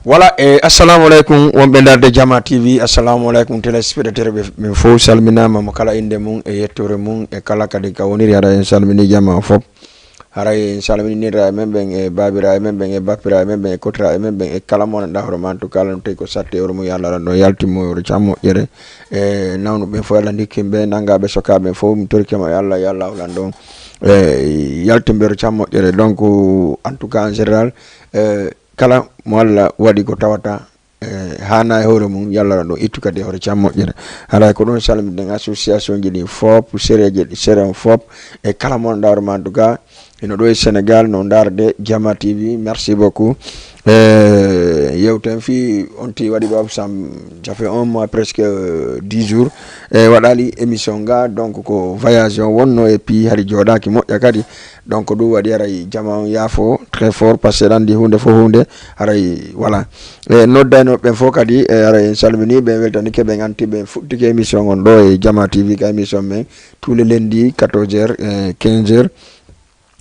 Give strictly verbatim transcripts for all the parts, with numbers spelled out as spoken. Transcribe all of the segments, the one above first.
Voilà, e assalamu aleykum wonɓe darde Jama T V, assalamu aleykum téléspectateur ɓe ɓen fof salminama, mo kala inde mum e yettoore mum e kala kadi ka woniri. Hara en salmini jama o fof. Haray en salmini nirra e men ɓen e babira e men ɓen e bappira e men ɓen e kotira e men ɓen e kala mo wonanɗa hoore ma, en tout cas, kala no tawi ko satte hoore mum, yo Allah ɗon yaltimo hoore cam moƴƴere. E nawnu ɓen fof, Allah ndikkin ɓe, nanga ɓe soka ɓen fof, min torike ma yo Allah, yo Allah holan ɗon e yaltimɓe hoore cam moƴƴere. Donc, en tout cas, en général, e kala mo Allah waɗi ko tawata e haana e hoore mum, yo Allah ɗon ittu kadi e hoore cam moƴƴere. Haray ko ɗon salminen association ji ɗin fof, sereji ɗi sere on fof, e kala mo wonanɗa hoore ma, en tout cas, hino ɗo e Sénégal, no ndaarde Jama T V. Merci beaucoup. E yewten fii on ti waɗi ɗo absent, ça fait un mois, presque, euh, dix jours. E waɗali émission nga, donc ko voyage on wonno, et puis hari jooɗaki moƴƴa kadi. Donc ɗum waɗi haray jama on yaafo très fort, parce que ɗan di hunde fof hunde, haray voilà. E noddaynoɓe ɓen fof kadi, e haray en salmini ɓe, en weltanike ɓe, en anti ɓe, en fuɗɗike émission on ɗo e Jama T V, ka émission men tous les lundis quatorze heures, e quinze heures,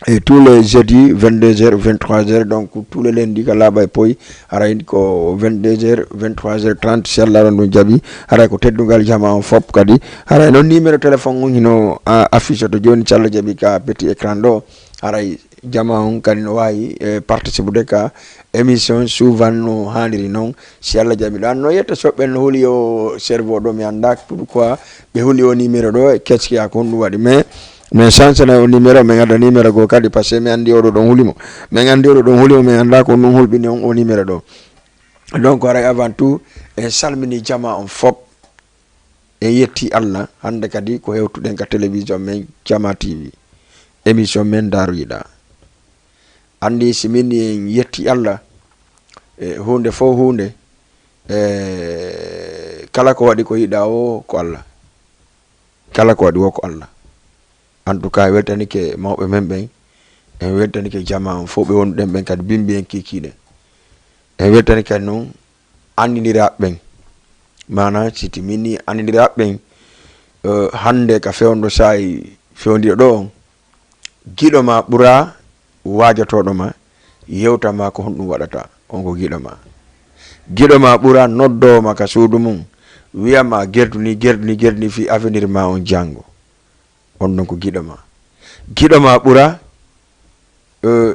e tous les jeudis vingt-deux heures, vingt-trois heures, donc tous les lundis ka laaɓa e poy, haray ko vingt-deux heures, vingt-trois heures trente, si Allah ɗon ɗum jaɓi, haray ko teddungal jama on fof kadi, haray noon numéro téléphone on hino a-, affiche to jooni, si Allah jaɓi, ka petit écran ɗo, haray jama on kadi no waawi, e, participude ka émission souvent no haaniri noon, si Allah jaɓi. Ɗan no yetta soɓɓen no huli o cerveau ɗo, mi annda pourquoi ɓe huli o numéro ɗo, e qu'est-ce qu'il y a, ko honɗum waɗi, mais, mais chance na o numéro, min adda numéro goo kadi, parce que mi anndi oɗo ɗon huli mo, min anndi oɗo ɗon huli mo, min annda ko honɗum hulɓini on o numéro ɗo. Donc, haray avant tout, en salmini jama on fof. En yetti Allah, hannde kadi ko hewtuɗen ka télévision men Jama T V, émission men Daaru Yiɗa. Anndi si min en yetti Allah, e huunde fof huunde, e kala ko waɗi ko yiɗa o ko Allah. Kala ko waɗi o ko Allah. En tout cas, en weltanike mawɓe men ɓen, en weltanike jama on fof ɓe wonɗen ɓen kadi bimbi en kikiiɗe. En weltanike kadi noon anndindiraaɓe ɓen. Maanaa, si timminii anndindiraaɓe ɓen, eh, hannde ka fewndo saa'i fewndiiɗo ɗo on, giɗo ma ɓura waajotooɗo ma, yewta ma ko honɗum waɗata, on ko giɗo ma. Giɗo ma ɓura noddoowo ma ka suudu mum, wi'a ma gerdu ni, gerdu ni, gerdu ni fii avenir ma on janngo. On ɗon ko giɗo ma. Giɗo ma ɓura, eh,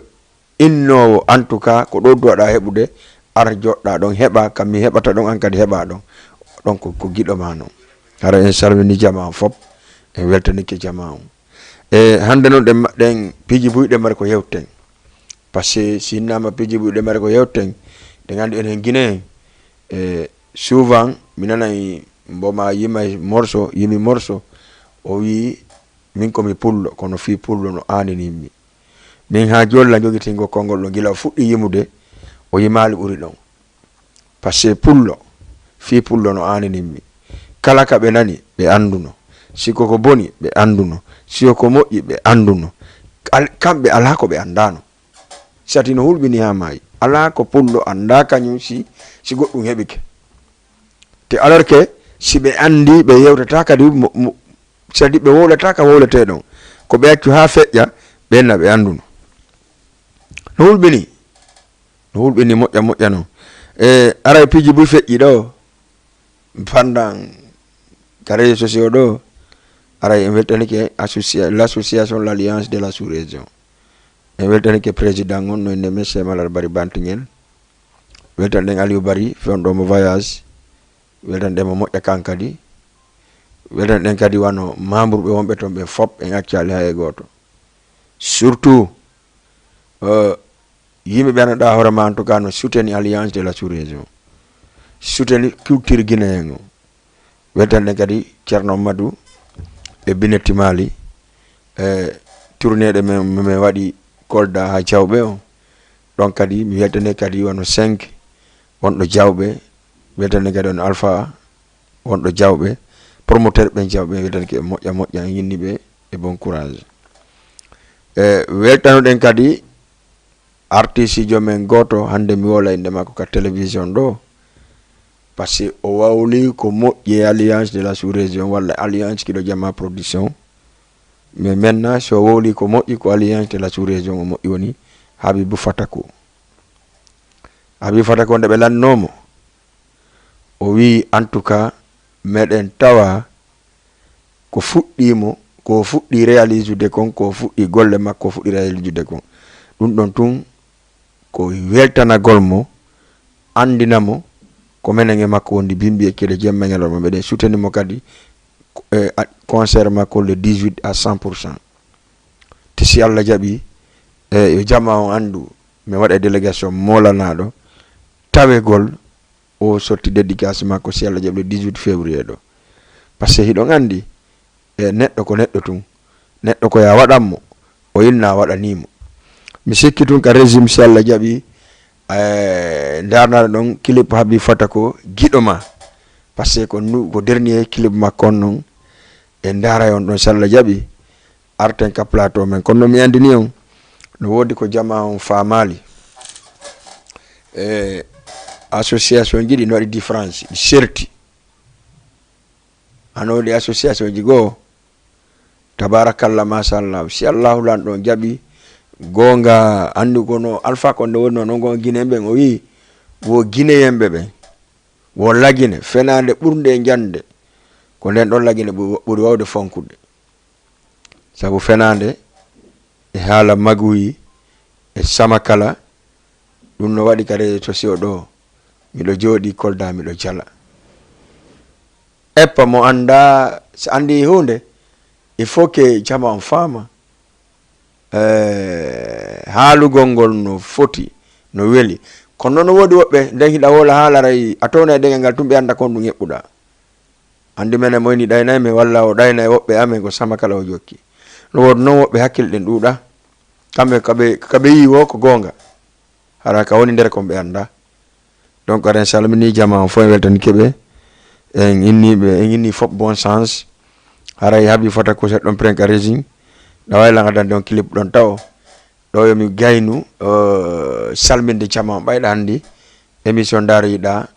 innoowo, en tout cas, ko ɗo duwaɗa heɓude, ara joɗɗa ɗon, heɓa, kam mi heɓata ɗon, an kadi heɓa ɗon. Ɗon ko, ko giɗo ma non. Hara en salmini jama on fof, en weltanike jama on. E hannde noon ɗen ma-, ɗen piiji buy ɗe mari ko yewten. Parce que si innama piiji buy ɗe mari ko yewten, ɗen anndi en hen Guinée, e souvent mi nanay mbo ma yima morso, yimi morso, o wi min ko mi pullo, kono fii pullo no aaninimmi. Min haa jooni la jogitingo konngol ɗo gila o fuɗɗi yimude, o yimaali ɓuri ɗon. Parce que pullo, fii pullo no aaninimmi. Kala ka ɓe nani, ɓe annduno. Si ko ko boni, ɓe annduno. Si ko ko moƴƴi, ɓe annduno. Al-, kamɓe alaa ko ɓe anndaano. Sati no hulɓini haa maayi. Alaa ko pullo anndaa kañum si, si goɗɗum heɓike. Te alors que si ɓe anndi, ɓe yewtata kadi mo, mo, sadi ɓe wowlata ka wowletee ɗon. Ko ɓe accu haa feƴƴa, ɓen na ɓe annduno. No hulɓini. No hulɓini moƴƴa moƴƴa non. E aray piiji buy feƴƴi ɗo, pendant ka réseaux sociaux ɗo, aray en weltanike associa-, l'association l'Alliance de la Sous-Région. En weltanike président on no innde men Cheikh Malal Bari Bantingel. Weltanɗen Aliou Bari, fewndo mo voyage. Weltanɗen mo moƴƴa kan kadi. Weltanɗen kadi wano membre ɓe wonɓe ton ɓe fof, en accaali hay e gooto. Surtout, euh, yimɓe ɓe annduɗa hoore ma, en tout cas, no soutenir Alliance de la Sous-Région, soutenir culture guinéen o. Weltanɗen kadi Ceerno Amadou e Binetti Mali, e tournée ɗe men, men waɗi Kolda haa Jawɓe o. Ɗon kadi mi weltane kadi wano cinq wonɗo Jawɓe, weltane kadi wano Alpha wonɗo Jawɓe, promoteur ɓen Jawɓe, weltanike moƴƴa moƴƴa, en yinni ɓe e bon courage. E weltanoɗen kadi artiste jo men gooto, hannde mi wowla innde makko ka télévision ɗo, parce que o wowli ko moƴƴi e Alliance de la Sous-Région walla Alliance Kiɗo Jama Production. Mais maintenant, si o wowli ko moƴƴi, ko Alliance de la Sous-Région o moƴƴi woni Habibou Fatakou. Abi fata ko nde ɓe lannoomo, o wii, en tout cas, meɗen tawa ko fuɗɗiimo, ko fuɗɗi réaliser de kon, ko fuɗɗi golle makko, fuɗɗi réaliser de kon. Ɗum ɗon tun ko weltanagol mo, anndina mo ko menen e makko wondi bimbi e kede jemma ñalawma, meɗen soutenir mo kadi e concert makko le dix-huit à cent pour cent. Te si Allah jaɓi, e yo jama on anndu, mi waɗa délégation moolanaɗo tawegol o sotti dédicace makko si Allah jaɓi le dix-huit février ɗo. Parce que hiɗon anndi, e neɗɗo ko neɗɗo tun. Neɗɗo ko ya waɗan mo, o inna waɗani mo. Mi sikki tun ka régime si Allah jaɓi, e ndarnaɗo ɗon clip habi fata ko giɗo ma. Parce que ko nu-, ko dernier clip makko on non. E ndaray on ɗon si Allah jaɓi. Arten ka plateau men. Kono no mi anndini on, no woodi ko jama on faamaali. E association ji ɗi no waɗi différence, ɗi serti. Ano ɗi association ji goo, tabarakallah, machallah. Si Allahu lan ɗon jaɓi, goonga anndi kono Alpha Condé woni noon, on goo Guinéen ɓen, o wii, wo Guinéen ɓe ɓen, wo Lagine, fenaande ɓurnde e jannde, ko nden ɗon Lagine ɓu-, ɓuri wawde fonkude. Sabu fenaande e haala maguyi e samakala, ɗum no waɗi ka réseaux sociaux ɗo. Miɗo jooɗi Kolda, miɗo jala. Eppa mo annda, so anndi huunde, il faut que jama on faama, eh, haalugol ngol no foti, no weli. Kono noon no woodi woɓɓe, nden hiɗa woola haala ray, a towna e ɗeŋal ngal tun ɓe annda kon ɗum eɓɓuɗa. Anndi menen mo ini ɗaynay men, walla o ɗaynay woɓɓe amen, ko sama kala o jokki. No woodi noon woɓɓe hakkille ɗen ɗuuɗa. Kamɓe ka ɓe, ka ɓe yi'i wo ko goonga. Hara ka woni nder kon ɓe annda. Donc, aɗen salmini jama on fof, en weltanike ɓe. En inni ɓe, en inni fof bon sens. Haray habi fota ko seɗɗon pren ka régime. Ɗa wawi lan addande on clip ɗon tawo. Ɗo yo mi gaynu, eh, salminde jama on ɓayɗa anndi. Émission ndaroyiɗa.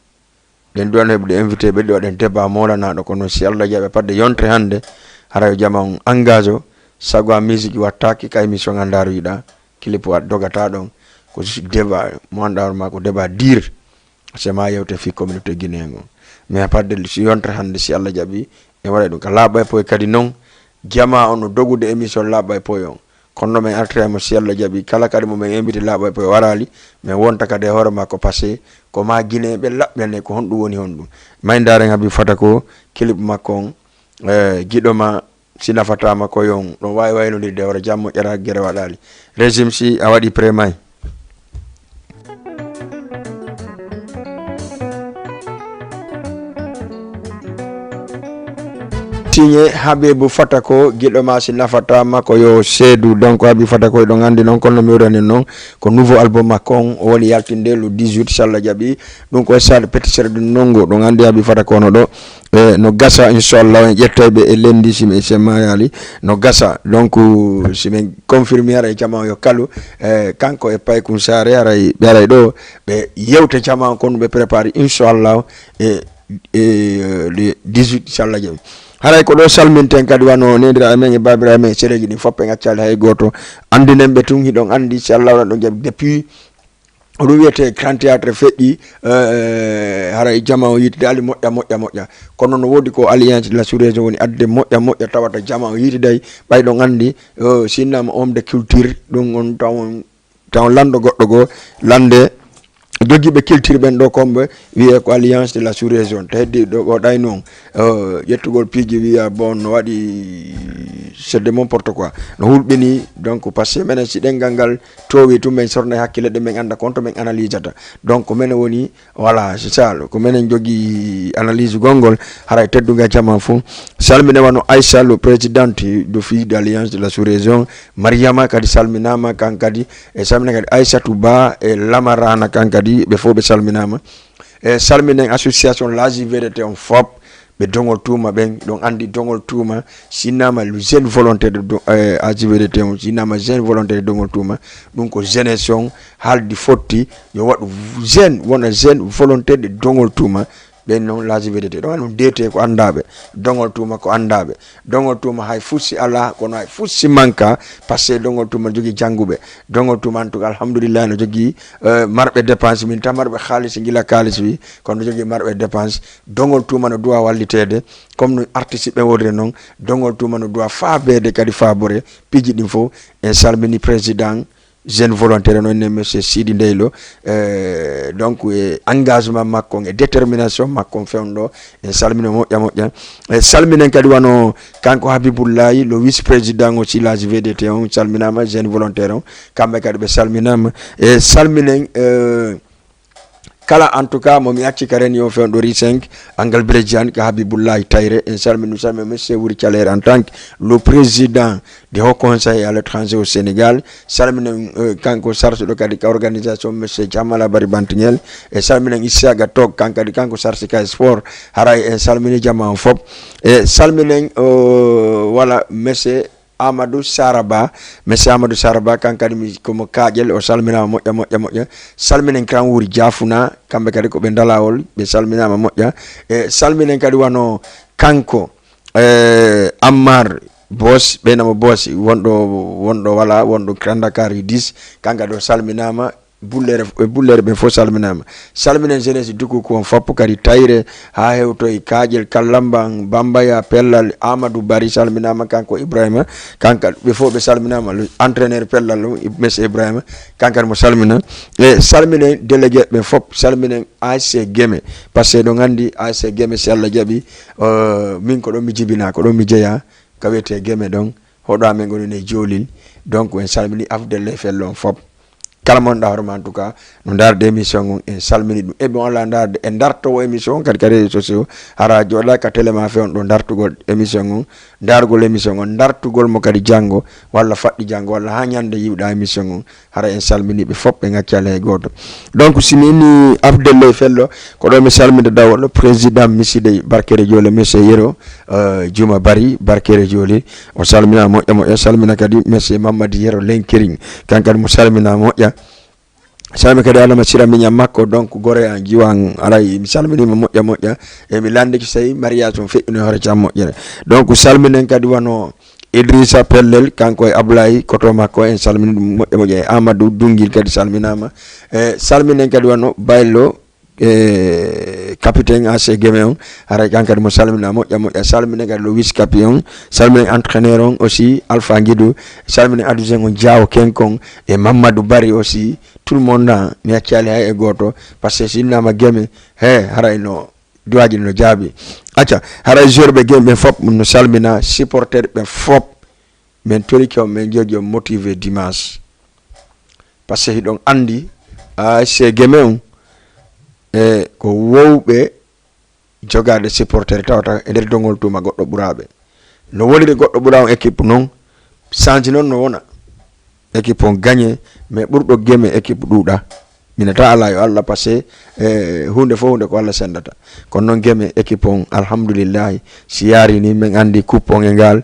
Ɗen duwan heɓude invité ɓe ɗo waɗen débat moolanaɗo, kono si Allah jaɓi padde yontere hannde, hara yo jama on engage o, sago a musique wattaaki ka émission ngal ndaroyiɗa, clip wa dogata ɗon, ko juste débat mo annduɗa hoore ma ko débat dur, c'est ma yewte fii communauté guinéen on. Mais padde si yontere hannde si Allah jaɓi, en waɗay ɗum ka laaɓa e poye kadi non, jama on no dogude émission laaɓa e poye on. Kono no men artira mo si Allah jaɓi, kala kadi mo men invité laaɓa e poye waraali, men wonta kadi e hoore makko, parce que ko ma Guinéen ɓe laɓɓene ko honɗum woni honɗum. May ndaaren habi fata ko clip makko on, eh, giɗo ma si nafataama ko yon, ɗon waawi waylondirde hoore jam moƴƴata gere waɗaali. Régime si a waɗi pré may. Signé Habibou Fata ko giɗo ma si nafata ma ko yo seedu. Donc Habibou Fata ko eɗon anndi noon, kono no mi wurani noon ko nouveau album makko on o woni yaltinde le dix-huit, si Allah jaɓi. Ɗum ko e salle Petit Sere du Nongo, ɗon anndi Habibou Fata ko no ɗo. E no gasa, inchallah, en ƴettay ɓe e lendi si mi, si en mayaali. No gasa. Donc si min confirmi haray jama o yo kalu, e kanko e Paykun Saare haray ɓe aray ɗo ɓe yewte jama on, kono ɓe prépare inchallah e, e le dix-huit, inchallah jaɓi. Haray ko ɗo salminten kadi wano nendiraaɓe men e baabiraaɓe men e sereeji ɗin fof en accaali hay gooto. Anndinen ɓe tun hiɗon anndi si Allah waɗa ɗon jaɓi depuis ko ɗum wiyetee Grand Théâtre feƴƴi, eh, haray jama o yiitidaali moƴƴa, moƴƴa, moƴƴa. Kono no woodi ko Alliance de la Sous-Région woni adde moƴƴa, moƴƴa tawata jama o yiitiday. Ɓay ɗon anndi, eh, sinnama homme de culture, ɗum on taw on, taw on lanndo goɗɗo goo, lannde jogiiɓe culture ɓen ɗo kombe wiyee ko Alliance de la Sous-Région. Te heddi ɗo o ɗay noon, eh, ƴettugol piiji wiya bon no waɗi c'est de n'importe quoi. No hulɓini, donc parce que menen si ɗenngal ngal toowi tun men sorna e hakkille ɗen men annda kon to men analysata. Donc ko menen woni, voilà, c'est ça, ko menen jogii analyse gonngol, haray teddungal jaman fuu. Salmine wano Aïssa, le présidente du fille d'Alliance de la Sous-Région, Mariama kadi salminaama kan kadi, e salmina kadi Aïssatou Ba e Lamarana kan kadi, ɓe fof ɓe salminaama. E salminen association L A J V D T on fop, ɓe dogol tuuma ɓen, ɗon anndi dogol tuuma, sinnama jeune volontaire de do-, eh, A J V D T on, sinnama jeune volontaire de dogol tuuma, ɗum ko jeunesse on haaldi fotti, yo waɗu jeune, wona jeune volontaire de dogol tuuma, Ɓen noon, laaji vedete ɗo, ɗum deete ko anndaɓe. Dongol tuuma ko anndaɓe. Dongol tuuma hay fusi alaa, kono hay fusi manka, parce que dongol tuuma jogii jannguɓe. Dongol tuuma, en tout cas, alhamdulillah, no jogii, euh, marɓe dépense, min tan marɓe haalis, gila kaalis wi, kono no jogii marɓe dépense. Dongol tuuma no duwa walliteede, comme no artiste ɓe wodre noon, dongol tuuma no duwa faabeede kadi faabore, piiji ɗin fof. En salmini président jeune volontaire, noon ne monsieur Sidi Ndeylo, euh, donc, e engagement makko on, e détermination makko on fewndo, en salmino moƴƴa moƴƴa. E salminen kadi wano kanko Habibullahi, le vice président aussi, laaji vedete on, salminama, jeune volontaire on, kamɓe kadi ɓe salminama. E salminen, euh, kala, en tout cas, mo mi acci ka réunion fewndo ri cinq, Angal Bredian, ka Habibullahi Tayre, en salmini, salmini monsieur Wuri Caleer en tant que le président de Haut Conseil à l'étranger au Sénégal. Salminen, euh, kanko sarsuɗo kadi ka organisation, monsieur Jamala Bari Bantingel. E salminen Issaga Tok, kan kadi kanko sarsi ka sport. Haray en salmini jama on fop. E salminen, euh, wala, monsieur Amadou Saraba. Monsieur Amadou Saraba, kan kadi mi, komo Kaaƴel, o salminama moƴƴa, moƴƴa, moƴƴa. Salminen Kran Wuri Jafuna, kamɓe kadi ko ɓe Dalawol, ɓe salminama moƴƴa. E salminen kadi wano kanko, eh, Ammar Bos, ɓeynamo Bos, wonɗo, wonɗo wala, wonɗo Grand Dakar dix, kan kadi o salminama, Bullere, e Bullere ɓen fof salminama. Salminen jeunesse Dukuku on fop kadi, Tayre, haa hewtoy Kaaƴel, Kallamban, Bambaya, Pellal, Amadou Bari salminama, kanko Ibrahima, kanka ɓe fof ɓe salminama, le entraîneur Pellal on, Ib-, monsieur Ibrahima, kankan mo salmina. E salminen délégué ɓen fop, salminen A S C Geme, parce que ɗon anndi A S C Geme, si Allah jaɓi, euh, min ko ɗon mi jibina, ko ɗon mi jeya, ka wiyetee Geme ɗon, hoɗo amen ngoni ne Joolil. Donc, en salmini Abdelle Fello on fop. Kala mo anndaa hoore ma, en tout cas, no ndaarde émission on, en salmini ɗum. E bon, ala ndaarde, e ndartowo émission on kadi ka réseaux sociaux, hara jooɗa ka télé ma fewn ɗo ndartugol émission on, ndaargol émission on, ndartugol mo kadi janngo, walla faɗɗi janngo, walla haa ñande yiwɗa émission on, hara en salmini ɓe fop, ɓe ngaccaali hay gooto. Donc, si mi inni Abdelle Fello, ko ɗo mi salmina dawol président Miside Barkere Joole, monsieur Yero, euh, Juma Bari, Barkere Joole, o salmina moƴƴa moƴƴa, salmina kadi monsieur Mamadi Yero Lenkiring, kan kadi mo salmina moƴƴa. Salmi kadi Adama Sira miñam makko, donc Goreya Jiwan, aray, mi salminima moƴƴa moƴƴa, e mi landiki sey mariage on feƴƴuno e hoore jam moƴƴere. Donc salminen kadi wano Idrissa Pellel, kanko e Ablaye, koto makko, en salmini ɗum moƴƴa moƴƴa, e Amadou Dungil kadi salminama. E salminen kadi wano Baylo, e capitaine A C Geme on, haray kan kadi mo salmina moƴƴa moƴƴa, salminen kadi le vice capi on, salminen entraîneur on aussi, Alpha Guidu, salminen adjoint on Diawo Kenkon, e Mamadou Bari aussi, tout le monde, mi accali hay e goto, parce que si innama Geme, he, haray no duwaji no jaabi. Acca, haray joueur ɓe Geme ɓen fop no salmina, supporter ɓe fop, min torike on, min jogi on motivé dimanche. Parce que hiɗon anndi A S C Geme on, e ko wowɓe jogaade supporter tawata e nder dongol tuma goɗɗo ɓuraaɓe. No woniri goɗɗo ɓuraa on équipe noon, change noon no wona. Équipe on gagné, mais ɓurɗo Geme équipe ɗuuɗa. Mina ta ala yo Allah, parce que, e, huunde fof huunde ko Allah senndata. Kono noon Geme équipe on, alhamdulillahi, si yaari ni, min anndi coupe on e ngal,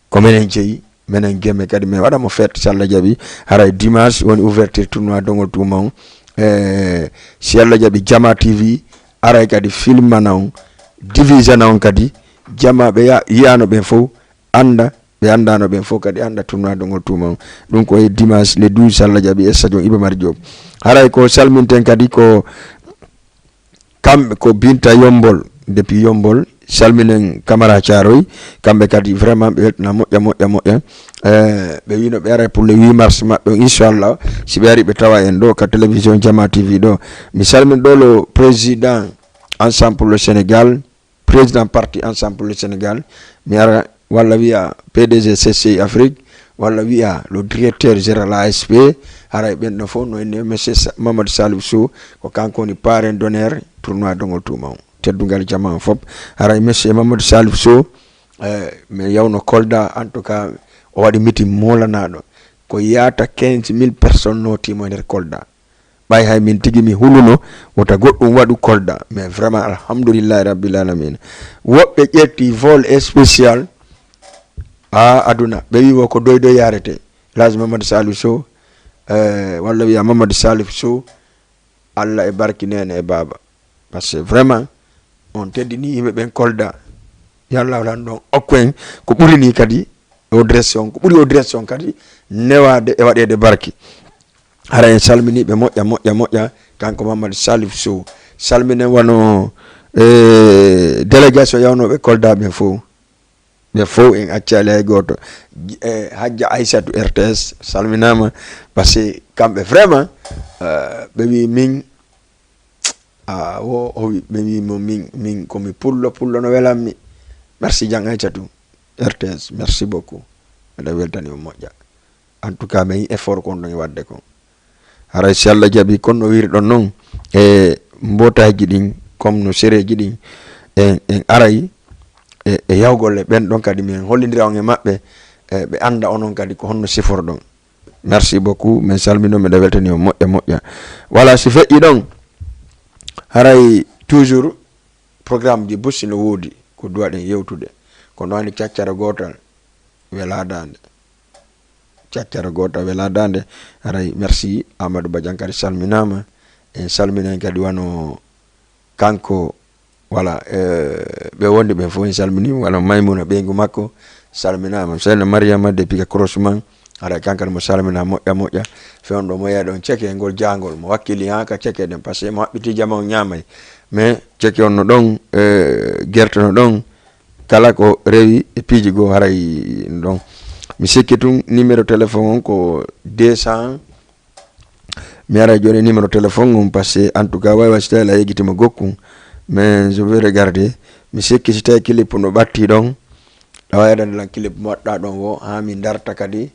ko menen jeyi, menen Geme kadi, min waɗa mo fête, si Allah jaɓi. Haray dimanche woni ouverture tournoi dongol tuma on. E, si Allah jaɓi, Jama T V aray kadi filmana on, divisana on kadi. Jama ɓe ya-, yiyano ɓen fof, annda, ɓe anndano ɓen fof kadi annda tournoi dongol tuma on. Ɗum ko e dimanche le douze, si Allah jaɓi, e stadion Iba Mar Diop. Haray ko salminten kadi ko kamɓe ko Binta Yombol, depuis Yombol, salminen Camara Thiaroye, kamɓe kadi vraiment ɓe weltana moƴƴa, moƴƴa, moƴƴa. Eh, ɓe wino ɓe ara pour le huit mars maɓɓe on, inchallah, si ɓe ari ɓe tawa en ɗo ka télévision Jama T V ɗo. Mi salmini ɗo le président Ensemble pour le Sénégal, président parti Ensemble pour le Sénégal, mi ara walla wiya P D G C C I Afrique, walla wiya le directeur général A S P, haray ɓen ɗon fof no enne monsieur Sa-, Mamadou Salif Sow, ko kanko woni parrain d'honneur tournoi dongol tuma on. Teddungal jama on fop. Haray monsieur Mamadou Salif Sow, eh, mi yawno Kolda, en tout cas, o waɗi meeting molanaɗo. Ko yaata quinze mille personnes nootimo e nder Kolda. Ɓay hay min tigi mi huluno, wota goɗɗum waɗu Kolda. Mais vraiment, alhamdulillahi rabbil alamina. Woɓɓe ƴetti vol spécial, a aduna, ɓe wi wo ko doy doy yarete. Laaji Mamadou Salif Sow, eh, walla wiya Mamadou Salif Sow, Allah e barki nene e baaba. Parce que vraiment, On teddini yimɓe ɓen Kolda. Yo Allah lan ɗon okku en ko ɓuri ni kadi o dresse on, ko ɓuri o dresse on kadi newaade e waɗeede barki. Hara en salminii ɓe moƴƴa, moƴƴa, moƴƴa. Kanko Mamadou Salif Sow. Salminen wano, eh, délégation yawnooɓe Kolda ɓen fof. Ɓe fof en accaali hay gooto. J-, eh, Hajja Aissatou R T S salminaama. Parce que kamɓe vraiment, eh, ɓe wi min, ah, wo, o wi, ɓe wi mo min, min ko mi pullo, pullo no welammi. Merci Jang Aissatou R T S, merci beaucoup. Mbeɗa weltani mo moƴƴa. En tout cas, mi effort kon ɗon e waɗde kon. Haray si Allah jaɓi, kono no wiriɗon non, e mbootaaji ɗin, comme no sereeji ɗin, en, en aray e, e yawgol e ɓen ɗon kadi, min hollindira on e maɓɓe, e ɓe annda onon kadi ko honno siforɗon. Merci beaucoup, min salmino, miɗa weltani on moƴƴa moƴƴa. Voilà, si feƴƴi ɗon, haray toujours programme ji busi no woodi, ko duwaɗen yewtude. Kono hani caccara gootal welaa daande. Caccara gootal welaa daande. Haray merci Amadou Badiane kadi salminaama. En salminen kadi wano kanko, voilà, eh, ɓe wondi ɓen fof en salmini, wano Maymuna ɓeyngu makko salminaama. Seyna Mariama de Piga Crossman, haray kanko kadi mo salmina moƴƴa moƴƴa. Fewndo mo yeeɗon ceke ngol jaangol, mo wakkili haa ka ceke ɗen, parce que mo haɓɓiti jama on ñaamay. Mais ceke on no ɗon, eh, gerte no ɗon, kala ko rewi e piiji goo haray ɗon. Mi sikki tun numéro téléphone on ko deux cents. Mi ara jooni numéro téléphone on, parce que en tout cas, way, way, si tawi a yeggiti mo gokku, mais je vais regarder. Mi sikki si tawi clip no ɓatti ɗon, a wawi addande lan clip mo waɗɗa ɗon o, haa mi darta kadi.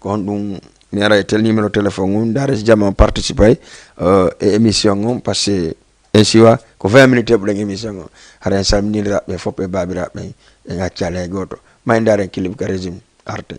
Ko honɗum mi ara e tel numéro téléphone on, ndaare si jama on participay, euh, e émission on, parce que en siwa ko vingt minutes heɓuɗen émission on. Hara en salminiraaɓe fof e baabiraaɓe, en accaali hay gooto. Ma en ndaaren clip ka régime arten.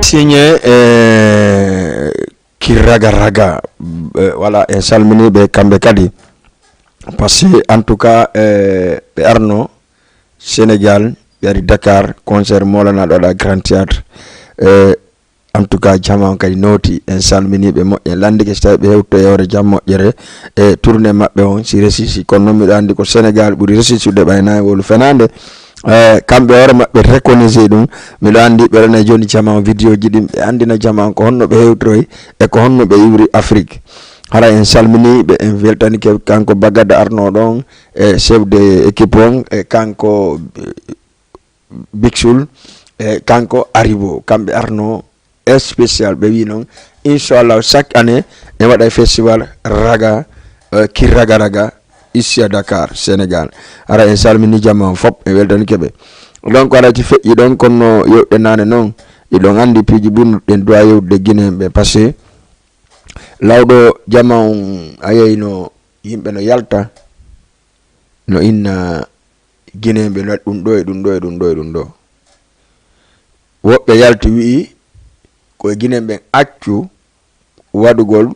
Signé, eh, ki raga raga, eh, voilà, en salmini ɓe kamɓe kadi. Parce que en tout cas, eh, ɓe arno Sénégal, ɓe ari Dakar, concert molanaɗo waɗa Grand Théâtre. Eh, en tout cas, jama on kadi nooti, en salmini ɓe moƴƴa. En landike si tawi ɓe hewto e hoore jam moƴƴere e tournée maɓɓe on, si resisi. Kono noon miɗo anndi ko Sénégal ɓuri resisude ɓay nayi wolu fenaande. Eh, kamɓe hoore maɓɓe reconnaissé ɗum. Miɗo anndi ɓe ɗon e jooni jama on vidéo ji ɗin, ɓe anndina jama on ko honno ɓe hewtoroy e ko honno ɓe iwri Afrique. Hara en salmini ɓe, en weltanike kanko Bagada arno ɗon, e chef de équipe on, e kanko, eh, Big Soul, e kanko Aribo, kamɓe arno spécial, ɓe wi noon, inchallah, chaque année, en waɗa festival raga, eh, ki raga raga, ici à Dakar, Sénégal. Ara en salmini jama on fop, en weltanike ɓe. Donc, ara ci feƴƴi ɗon, kono yewɗe nane noon, iɗon anndi piiji ɓurnuɗen duwa yewtude Guinéen ɓe, parce que lawɗo jama on a yeyi no yimɓe no yalta, no inna Guinéen ɓe no waɗi ɗum ɗo e ɗum ɗo e ɗum ɗo e ɗum ɗo. Woɓɓe yalti wi'i ko e Guinéen ɓen accu waɗugol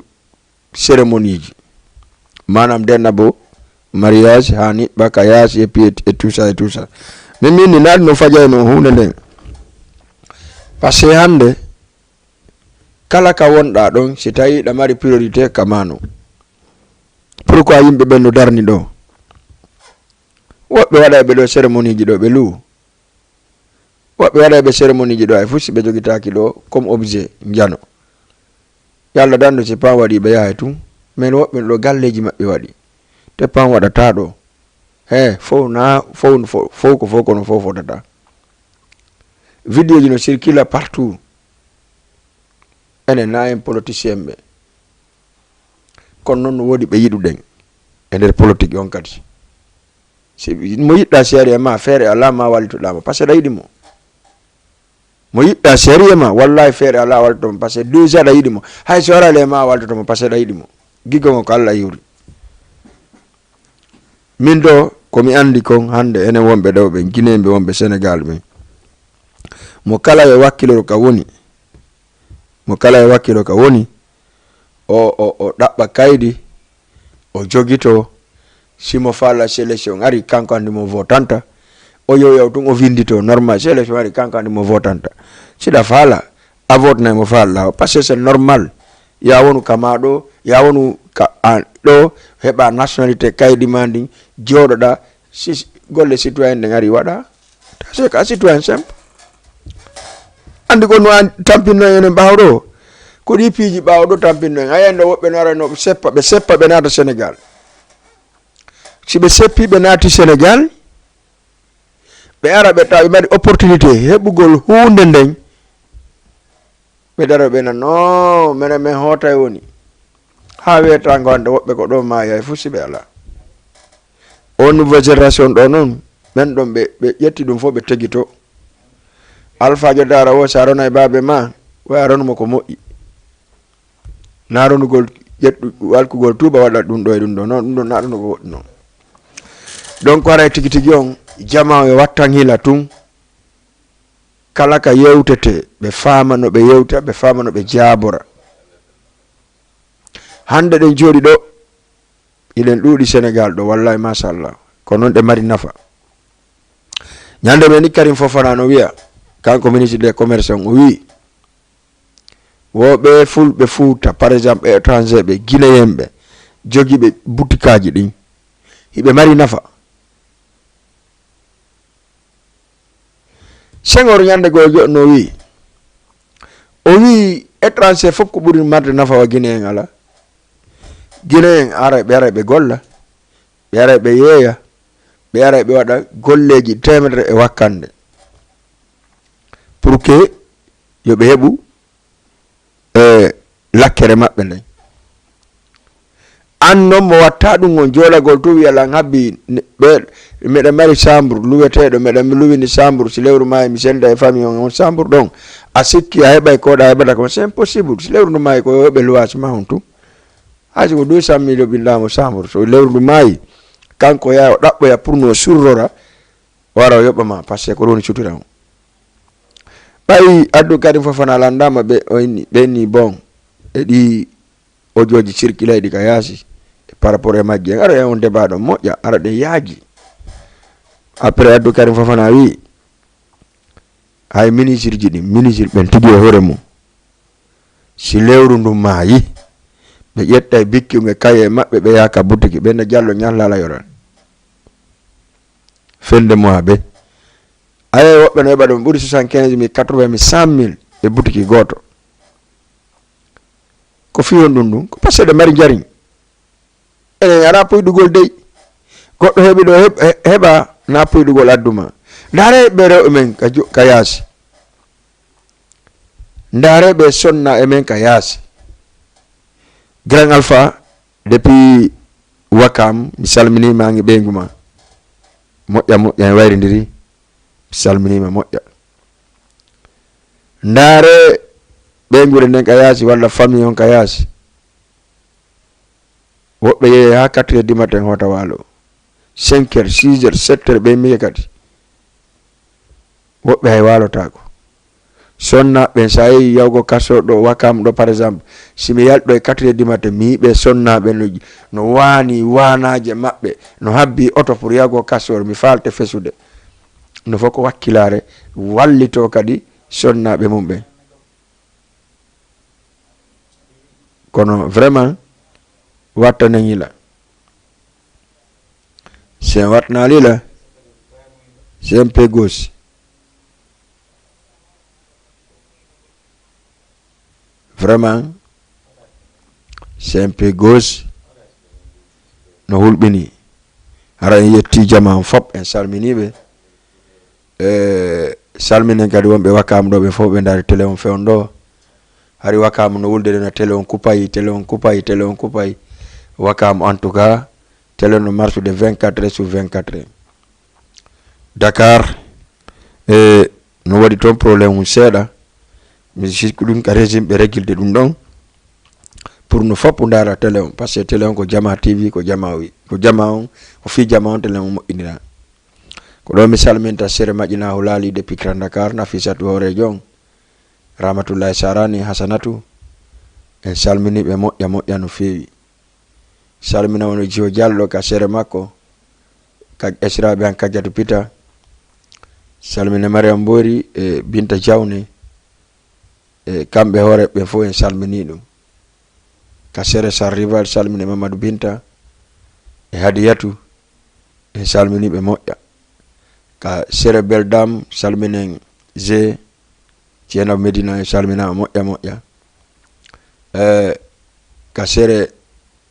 cérémonie ji. Maanaam denna bo mariage, hani, ɓaka yaasi, et puis et, et tout ça, et tout ça. Min min ni naati no fajay no huunde nden. Parce que hannde, Kala ka wonɗa ɗon, si tawi ɗa mari priorité ka mano. Pourquoi yimɓe ɓen no darni ɗo? Woɓɓe waɗayɓe ɗo cérémonie ji ɗo ɓe luu. Woɓɓe waɗayɓe cérémonie ji ɗo ay fof si ɓe jogitaaki ɗo comme objet njano. Yalla dandu si pan waɗi ɓe yahay tun. Men woɓɓe ɗo galleji maɓɓe waɗi. Te pan waɗata ɗo. He, fow na, fow, fow, fow ko fow kono fow fotata. Vidéo ji no circula partout. Enen na en politicien ɓe. Kono noon no woodi ɓe yiɗuɗen e nder politique on kadi. Si mo yiɗɗa seeri e ma, feere alaa ma wallitoɗa mo, parce que ɗa yiɗi mo. Mo yiɗɗa seeri e ma, wallahi feere alaa wallitoɗa mo, parce que déjà ɗa yiɗi mo. Hay so araali e ma wallitoto mo, parce que ɗa yiɗi mo. Gigo ngo ko Allah yuri. Min do, ko mi andi kon hande enen wonɓe ɗo ɓe, Guinéen ɓe wonɓe Sénégal ɓe. Mo kala yo wakkiloro ka woni. Mo kala e wakkilo ka woni, o, o, o ɗaɓɓa kaydi, o jogito, si mo faala sélection ari, kanko andi mo votanta, o yow yow tun o vindito, normal, sélection ari, kanko andi mo votanta. Siɗa faala, a votnay mo faalɗa o, parce que c'est normal. Ya wonu ka ma ɗo, ya wonu ka an ɗo, heɓa nationalité kaydi ma ndin, jooɗoɗa, si golle citoyen ɗen ari waɗa. Parce que a citoyen simple. Andi ko no an tampinno enen ɓaawo ɗo. Ko ɗi piiji ɓaawo ɗo tampinno en. A yiyande woɓɓe no ara no ɓe seppa, ɓe seppa ɓe naata Sénégal. Si ɓe seppi ɓe naati Sénégal, ɓe ara ɓe tawa ɓe mari opportunité heɓugol huunde nden. Ɓe daro ɓe nan, "Non, menen men hootay woni." Haa weetaango hannde woɓɓe ko ɗo maayi hay fof si ɓe alaa. O nouveau génération ɗo noon, ɓen ɗon ɓe, ɓe ƴetti ɗum fof ɓe tegito. Alfaajo daara o, so a ronay baabe ma, way a ronu mo ko moƴƴi. Na ronugol, ƴettu, walkugol tuuba waɗa ɗum ɗo e ɗum ɗo, non, ɗum ɗon na ɗum ɗo ko woɗɗi non. Donc haray tigi tigi on, jamaa o yo wattan hila tun. Kala ka yewtete, ɓe faama no ɓe yewta, ɓe faama no ɓe jaabora. Hannde ɗen jooɗi ɗo, iɗen ɗuuɗi Sénégal ɗo, wallahi machallah. Ko noon ɗe mari nafa. Ñande men ni Karim Fofana no wiya, kanko ministre des commerces on, o wi'i, wo ɓe fulɓe Fuuta, par exemple, e étranger ɓe, Guinéen ɓe, jogiiɓe butikaaji ɗin, hiɓe mari nafa. Senghor ñande goo joɗno wi'i, o wi'i étranger fof ko ɓuri marde nafa wa Guinéen ala. Guinéen ara, ɓe ara ɓe golla, ɓe ara ɓe yeeya, ɓe ara ɓe waɗa golleeji teemedere e wakkande. Pour que yo ɓe heɓu e lakkere maɓɓe nden. An non mo watta ɗum on joɗagol to wiya lan habbi ne-, ɓe, meɗa mari chambre luweteɗo, meɗa mi luwini chambre, si lewru maayi mi senda e famille on, on chambre ɗon. A sikki a heɓay koɗa heɓata ko, c'est impossible. Si lewru ndu maayi ko yo heɓe luwasi ma on tun. Hay so ko deux cent mille o ɓinɗamo chambre, so lewru ndu maayi, kanko yaa o ɗaɓɓoya pour no surrora, wara o yoɓa ma, parce que ko ɗum woni sutura on. Ɓay Abdou Karim Fofana landama ɓe, o inni, ɓe inni bon, e ɗi audio ji circulayɗi ka yaasi, par rapport e majji en, ara en on débat ɗon moƴƴa, ara ɗen yaaji. Après Abdou Karim Fofana wi, hay ministre ji ɗin, ministre ɓen tigi e hoore mum, si lewru ndu maayi, ɓe ƴetta e bikki e kaye maɓɓe, ɓe yaha ka butiki, ɓe na jallo ñallala yoran. Fende mo ha ɓe. Aye woɓɓe no heɓa ɗum ɓuri soixante-quinze mille, quatre-vingt mille, cent mille e butiki gooto. Ko fii honɗum ɗum? Ko parce que ɗe mari njariñ. Enen alaa puyɗugol dey. Goɗɗo heɓi ɗo heɓ-, he-, heɓa na puyɗugol adduma. Ndaare ɓe rewɓe men ka jo-, ka yaasi. Ndaare ɓe sonna e men ka yaasi. Grand Alpha, depuis Wakam, mi salminii ma e ɓeyngu ma. Moƴƴa, moƴƴa, en wayrindiri. Mi salminii ma moƴƴa. Ndaare ɓeynguure nden ka yaasi, walla famille on ka yaasi. Woɓɓe yehi haa quatre heures du matin hoota waalo. Cinq heures, six heures, sept heures, ɓe mbiya kadi. Woɓɓe hay waalotaako. Sonnaaɓe ɓen, so a yehi yahugo kaso ɗo Wakam ɗo, par exemple, si mi yalɗo e quatre heures du matin, mi yi'i ɓe sonnaaɓe no, no waani waanaaje maɓɓe, no habbi oto pour yahugo kaso, mi faalte fesude. No fof ko wakkilaare, wallitoo kadi sonnaaɓe mum ɓen. Kono vraiment, watta nangila. Sen watnalila. C'est un peu gauche. Vraiment, c'est un peu gauche. No hulɓini. Hara en yetti jama on fop, en salminiɓe. E salminen kadi wonɓe Wakaam ɗo, ɓe fof ɓe ndaari télé on fewn ɗo. Hari Wakaam no wulde ɗo, na télé on kupayi, télé on kupayi, télé on kupayi. Wakaam, en tout cas, télé no marsude vingt-quatre heures sur vingt-quatre heures. Dakar, e no waɗi toon problème mum seeɗa. Mi sikku ɗum ka régime ɓe régilde ɗum ɗon. Pour no foppu ndaara télé on, parce que télé on ko jama T V, ko jama wi, ko jama on, ko fii jama on télé on moƴƴinira. Ko ɗo mi salminta Sere Maƴina Hulaali depuis Grand Dakar, Nafisatu hooreejo on, Rahmatullahi Sarani, Hasanatu. En salmini ɓe moƴƴa moƴƴa no feewi. Salmina woni Jiwo Jallo ka sere makko, ka esiraaɓe an Kajjatu Pita. Salmina Mariam Mbori e Binta Jawne, e kamɓe hoore ɓe fof en salmini ɗum. Ka sere Sar Rival, salmina Mamadou Binta e Hadiyatu, en salmini ɓe moƴƴa. Ka sere Beldam, salminen G, Ceerno Medina, en salminaama moƴƴa moƴƴa. E ka sere,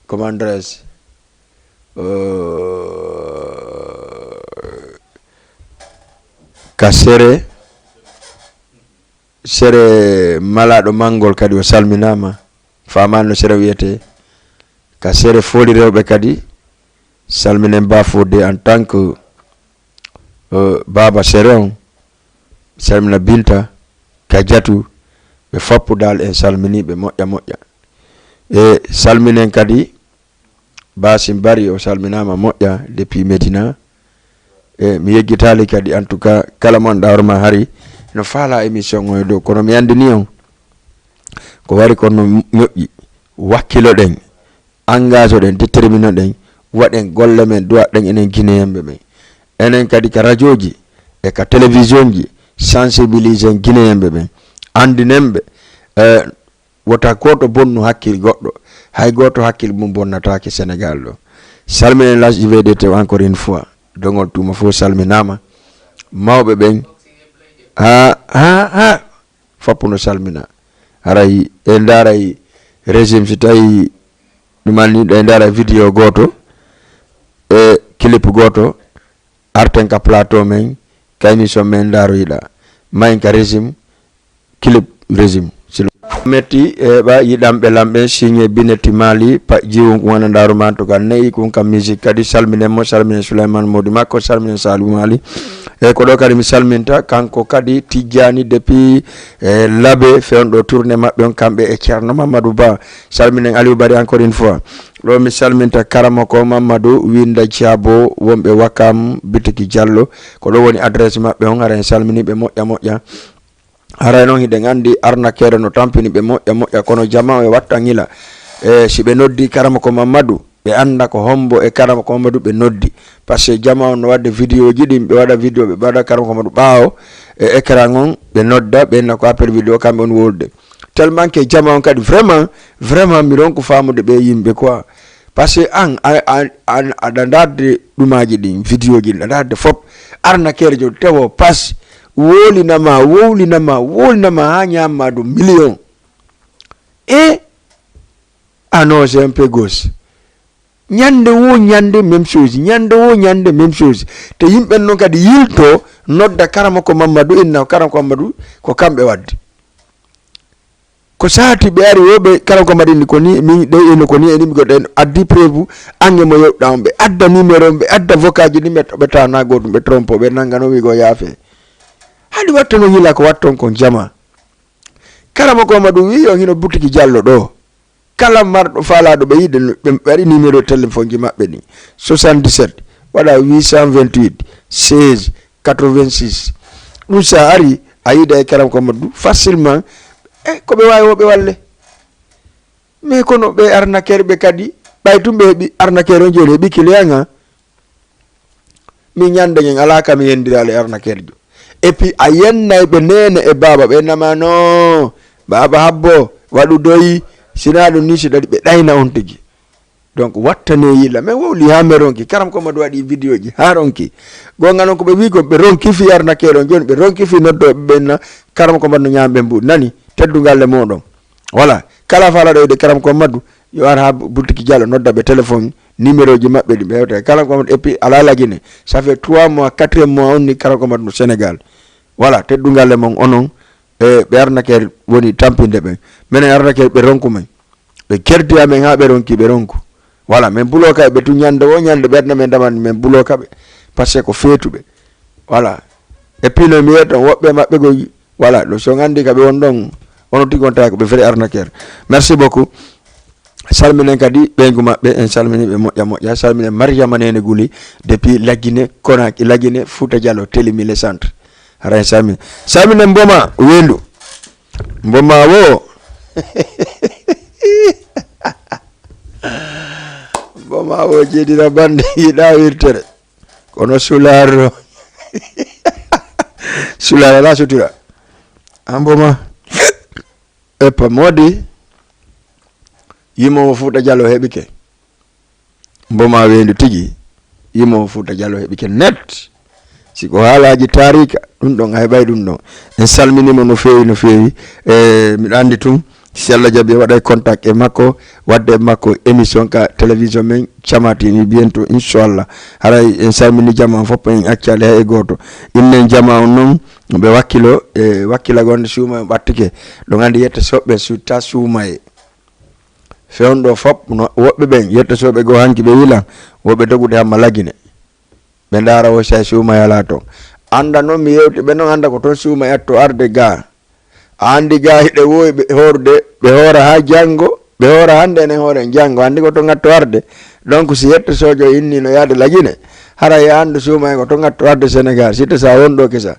comment dirais-je, euh, ka sere, sere malaaɗo manngol kadi o salminaama, faamaani no sere wiyetee. Ka sere Fooli Rewɓe kadi, salminen Ba Fodé en tant que, euh, baaba sere on, salmina Binta, Kajatu, ɓe foppu dal en salmini ɓe moƴƴa moƴƴa. E salminen kadi Basim Bari, o salminaama moƴƴa depuis Medina. E mi yeggitaali kadi, en tout cas, kala mo anndaa hoore ma hari no faala émission o e dow, kono mi anndini on ko wari kon no moƴƴi. Wakkiloɗen, engage oɗen, détermine oɗen, waɗen golle men, duwa ɗen enen Guinéen ɓe ɓen. Enen kadi ka radioji e ka télévision ji, sensibilise en Guinéen ɓe ɓen, anndinen ɓe, eh, wota gooto bonnu hakkil goɗɗo, hay gooto hakkil mum bonnataake Sénégal ɗo. Salminen la J V D T encore une fois, dongol tuuma fof salminaama, mawɓe ɓen, ha, ha, ha, foppu no salmina. Haray e ndaaray régime, si tawi ɗum anni ɗo e ndaaray vidéo gooto e clip gooto, arten ka plateau men, ka émission men ndaaroyiɗa. Mayen ka régime, clip régime. Si lo- metti e ɓa yiɗamɓe lamɓe, signe Binetti Mali, pa jiwun kun ana ndaaru man to ka neyi kun ka musique kadi, salminen mo, salminen Souleymane Modi Makko, salminen Salou Mali. E ko ɗo kadi mi salminta kanko kadi Tijjani depuis, e, Labe, fewndo tournée maɓɓe on, kamɓe e Ceerno Mamadou Ba. Salminen Aliou Bari encore une fois. Ɗo mi salminta Karamoko Mamadou Winda Diabo, wonɓe Wakam, Bitiki Diallo. Ko ɗo woni adresse maɓɓe on, hara en salmini ɓe moƴƴa moƴƴa. Haray noon hiɗen anndi arnakeere no tampini ɓe moƴƴa moƴƴa, kono jama o e watta ngila. E si ɓe noddi Karamoko Mamadou, ɓe annda ko hombo e Karamoko Mamadou ɓe noddi. Parce que jama on no waɗde vidéo ji ɗin, ɓe waɗa vidéo, ɓe waɗa Karamoko Mamadou ɓaawo e écran on, ɓe nodda, ɓe inna ko appel vidéo, kamɓe on wolde. Tellement que jama on kadi vraiment, vraiment mi ronku faamude ɓe yimɓe quoi. Parce que an, a, a, an aɗa ndaarde ɗumaaji ɗin, vidéo ji ɗin, aɗa ndaarde fop, arnakeere jo tewo pas, wowlina ma, wowlina ma, wowlina ma haa ñaamma ɗum million. E ah non, c'est un peu gauche. Ñande wo ñande même chose, ñande wo ñande même chose. Te yimɓe noon kadi yilto, nodda Karamoko Mamadou, inna Karamoko Mamadou ko kamɓe wadde. Ko saati ɓe ari wo ɓe Karamoko Mamadou inni ko ni, min ɗe ino ko ni, eni mi goɗɗo en addi preuve, ange mo yewɗa on, ɓe adda numéro on, ɓe adda vocal ji ɗin, ɓe, ɓe tana goɗɗum, ɓe trompo, ɓe nanga no wigo yaafe. Hani watta no yila ko watton kon jama. Karamoko Mamadou wi on hino butiki Jallo ɗo. Kala marɗo faalaaɗo ɓe yiide, ɓe waɗi numéro téléphone ji maɓɓe ɗin, soixante-dix-sept, waɗa huit cent vingt-huit, seize, quatre-vingt-six. Ɗum sa ari, a yiida e Karamoko Mamadou facilement, e ko ɓe waawi wo ɓe walle. Mais kono ɓe arnaqueur ɓe kadi, ɓay tum ɓe heɓi arnaqueur on jooni, heɓi client nga. Min ñande ngen alaa ka mi yendiraali e arnaqueur jo. Et puis a yennay ɓe neene e baaba, ɓe nama no baaba habbo, waɗu doyi, Sinaa ɗum ni, si ɗaɗi ɓe ɗayna on tigi. Donc wattane yilla, min wowli haa min ronki. Karam ko madu waɗi vidéo ji haa ronki. Gonga noon ko ɓe wi ko ɓe ronki fi arnaqueur on, jooni ɓe ronki fi noddooɓe ɓen na. Karam ko madu no ñaama ɓe mbuuɗi, nani? Teddungal e mooɗon. Voilà, kala faalaɗo yiide Karam ko madu, yo ar haa bu- boutique Diallo, nodda ɓe téléphone, numéro ji maɓɓe ɗi ɓe hewta e Karam ko madu. Et puis alaa lagine, ça fait trois mois, quatrième mois on ni Karam ko madu no Sénégal. Voilà, teddungal e mon onon. E ɓe arnaqueur woni tampinde ɓen. Minen arnaqueur ɓe ronku men. Ɓe kerdi amen haa ɓe ronki, ɓe ronku. Voilà, min buloka ɓe tun ñande wo ñande, ɓe adna min daman, min buloka ɓe. Parce que ko feetuɓe. Voilà. Et puis no mi wiyata on, woɓɓe maɓɓe goy, voilà, ɗo so on anndi ka ɓe won ɗon, ono tigi on tawi ko ɓe vrai arnaqueur. Merci beaucoup. Salminen kadi ɓeyngu maɓɓe, en salmini ɓe moƴƴa moƴƴa. Salminen Mariama Nene Guli depuis Lagine, Konaki, Lagine, Fouta Diallo, Télémile Centre. Hara en salmini. Salminen Mboma Wendu. Mboma wo. Mboma wo jeedira bande yiɗa wirtere. Kono sulaaro. Sulaaro ala sutura. An Mboma. Eppa modi. Yimoowo Fouta Diallo heɓike. Mboma Wendu tigi. Yimoowo Fouta Diallo heɓike net. Si ko haalaaji taarika, ɗum ɗon a heɓay ɗum ɗon. En salminii mo no feewi, no feewi. E miɗo anndi tun, si Allah jaɓi, o waɗay contact e makko, waɗde e makko émission ka télévision men Cama T V bientôt, inchallah. Haray en salminii jama on fof, en accaali hay e gooto. Innen jama on noon, ɓe wakkilo, e wakkila gonde suuma en ɓattike. Ɗon anndi yetta soɓɓe sutta suuma e. Fewndo fof, no woɓɓe ɓen, yetta soɓɓe goo hanki ɓe yilan, woɓɓe dogude hamma lagine. Ɓe ndaara wo say suuma yalaa toon. Annda noon mi yewti ɓe noon annda ko toon suuma yatto arde gaa. A anndi gaa hiɗe woowi ɓe hoorde, ɓe hoora haa janngo, ɓe hoora hannde enen hooren janngo. Anndi ko toon ngatto arde. Donc si yetto soojo inni no yaade lagine, hara e anndu suuma en ko toon ngatto arde Sénégal, sitta sa won ɗo kesa.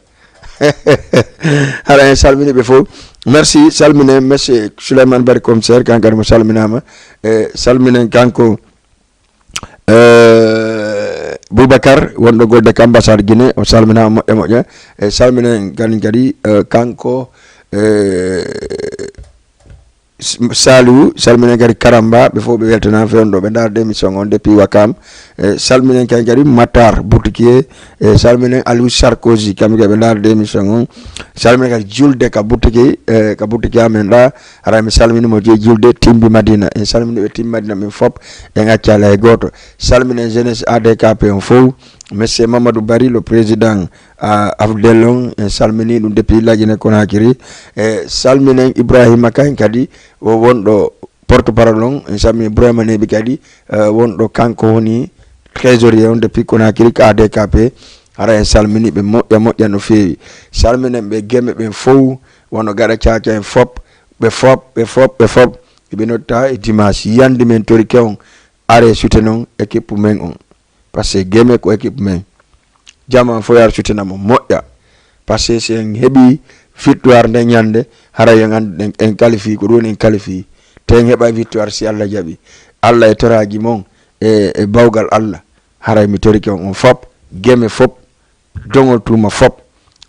Hara en salmini ɓe fof. Merci, salminen monsieur Souleymane Bari commissaire, kanko kadi mo salminaama. E salminen kanko Eh, Boubacar wonɗo golde ka ambassade Guinée, o salminaama moƴƴa moƴƴa. E salminen kadi kadi, eh, kanko, eh, S- Saliou, salminen kadi Karamba, ɓe fof ɓe weltanaama fewndo, ɓe ndaarde émission on depuis Wakam. E salminen kadi kadi Matar Boutiquier, e salminen Aliou Sarkozy, kamɓe kadi ɓe ndaarde émission on. Salminen kadi julde ka boutique, e ka boutique amen ɗa, Haray mi salmini mo jeyi julde Timbi Madina. En salmini ɓe Timbi Madina ɓen fop. En accaali hay gooto. Salminen jeunesse A D K P on fof. Monsieur Mamadou Bari, le président, ah, Afdel on, en salmini ɗum depuis Lagine Conakry. E salminen Ibrahima Kane kadi, o wonɗo porte-parole on. En salmini Ibrahima Nebi kadi, eh, wonɗo kanko woni trésorier on depuis Conakry ka A D K P. Hara en salmini ɓe moƴƴa moƴƴa no feewi. Salminen ɓe Geme ɓen fof, wano gaɗa Caca en fop, ɓe fop, ɓe fop, ɓe fop. Eɓe notta e dimanche. Yandi men tori kewon, are sute non équipe men on. Parce que Geme ko équipe men. Jama fof yar sutina mo moƴƴa. Parce que si en heɓi victoire nde ñande, hara en anndi en, en qualifie, ko ɗum en qualifie. Te en heɓa victoire si Allah jaɓi. Allah e toraaji mon e, e bawgal Allah. Haray mi torike on, on fop, Geme fop, Doŋol Tuuma fop,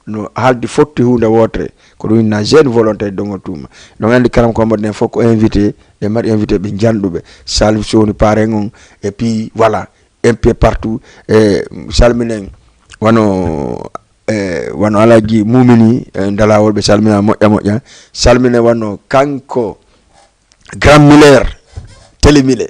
no haaldi fotti huunde wootere, ko ɗum inna jeune volontaire Doŋol Tuuma. Ɗon anndi Karam Kommode nden fof ko invité, ɓe mari invité ɓe janɗuɓe, Salif Soni parrain on, et puis voilà, un peu partout, e salminen wano, e wano Alaaji Mumini, e Dalawol, ɓe salmina moƴƴa moƴƴa, salminen wano kanko, Grand Miller, Télé Mille.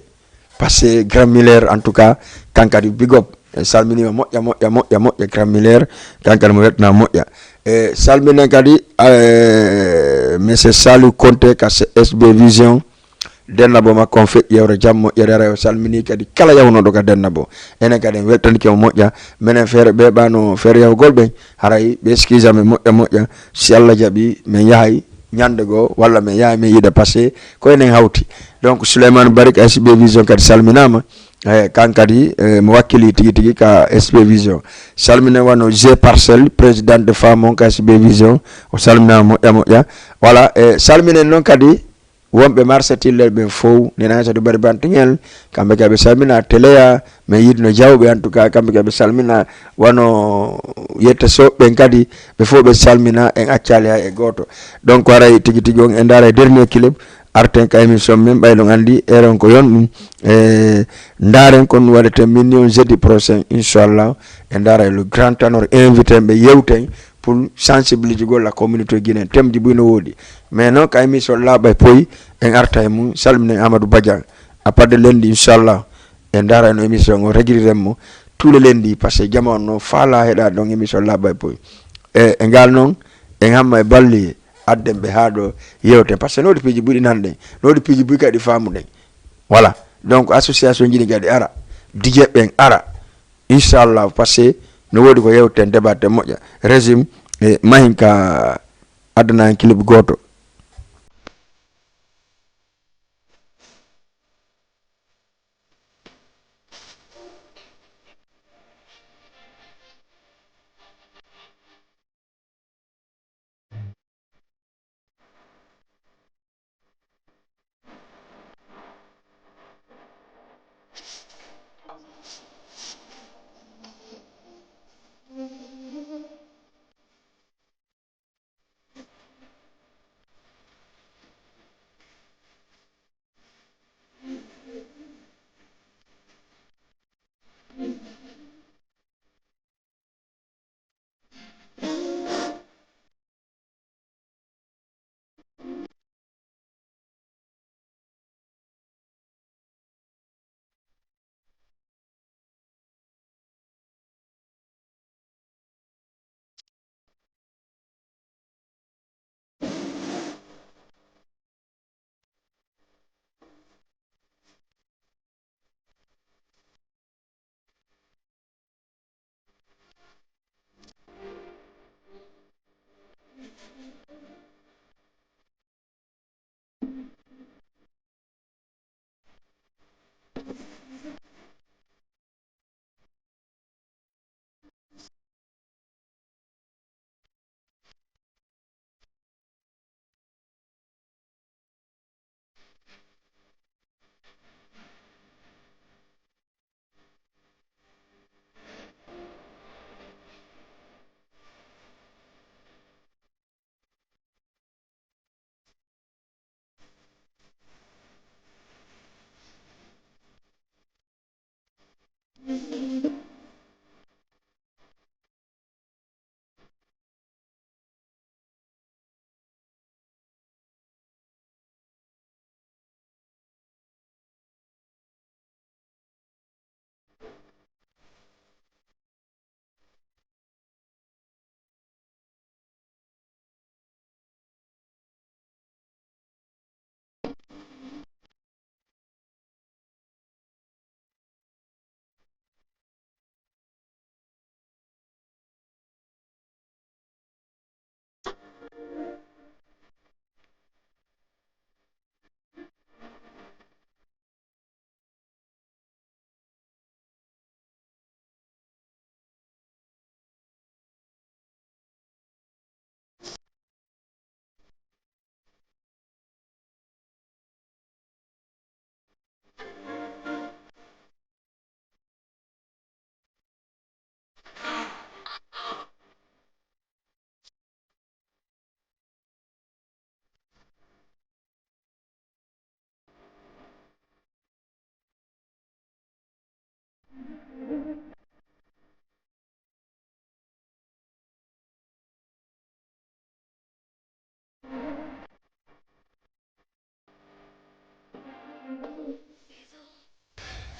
Parce que Grand Miller, en tout cas, kankadi big up. E salminima moƴƴa, moƴƴa, moƴƴa, moƴƴa, Grand Miller, kankadi mo weltana moƴƴa. E salminen kadi, eh, monsieur Salou Conté ka S B Vision. Dennabo makko on feƴƴi yewre jam moƴƴere, ara o salmini kadi kala yawnoɗo ka Dennabo. Enen kadi en weltanike mo moƴƴa. Menen feere ɓe ɓano feere yahugol ɓen, haray ɓe excuse amen moƴƴa, moƴƴa. Si Allah jaɓi, men yahay ñande goo, walla men yaha men yiida passé, ko enen hawti. Donc, Souleymane Bari ka S B Vision kadi salminaama. Eh, kan kadi, eh, mo wakkili tigi tigi ka S B Vision. Salmine wano G Parcelle, président de femme on ka S B Vision, o salminaama moƴƴa moƴƴa. Voilà, eh, salminen noon kadi wonɓe marché Tillel ɓen fow, nena Aissata Bari Bantingel, kamɓe kadi ɓe salmina, Teleya, men yiɗno jawɓe, en tout cas, kamɓe kadi ɓe salmina, wano Yetta Sow ɓen kadi, ɓe fof ɓe salmina, en accaali hay e gooto. Donc, haray tigi tigi on, en ndaara e dernier clip, Arten ka émission men, ɓay ɗon anndi, eɗon ko yon ɗum. E, ndaaren kon waɗeten min ni on jeudi prochain, inchallah. E ndaara e le grand tanor invité ɓe yewten pour sensibiliser gol la communauté guinéenne. Thème ji buy no woodi. Mais non, ka émission laaɓa e poyi, en arta e mum, salminen Amadou Badian. À part de lundi, inchallah, en ndaara no émission o regiriren mo. Tous les lundis, parce que jama on no faala heɗa ɗon émission laaɓa e poyi. E, e ngal noon, en hamma e balli, adden ɓe haa ɗo yewten. Parce que no woodi piiji buy ɗi nanɗen, no woodi piiji buy kadi faamuɗen. Voilà. Donc, association ji ɗi kadi ara, D J ɓen ara. Inchallah, parce que no woodi ko yewten, débat e moƴƴa. Régime, e mahin ka addana en clip gooto.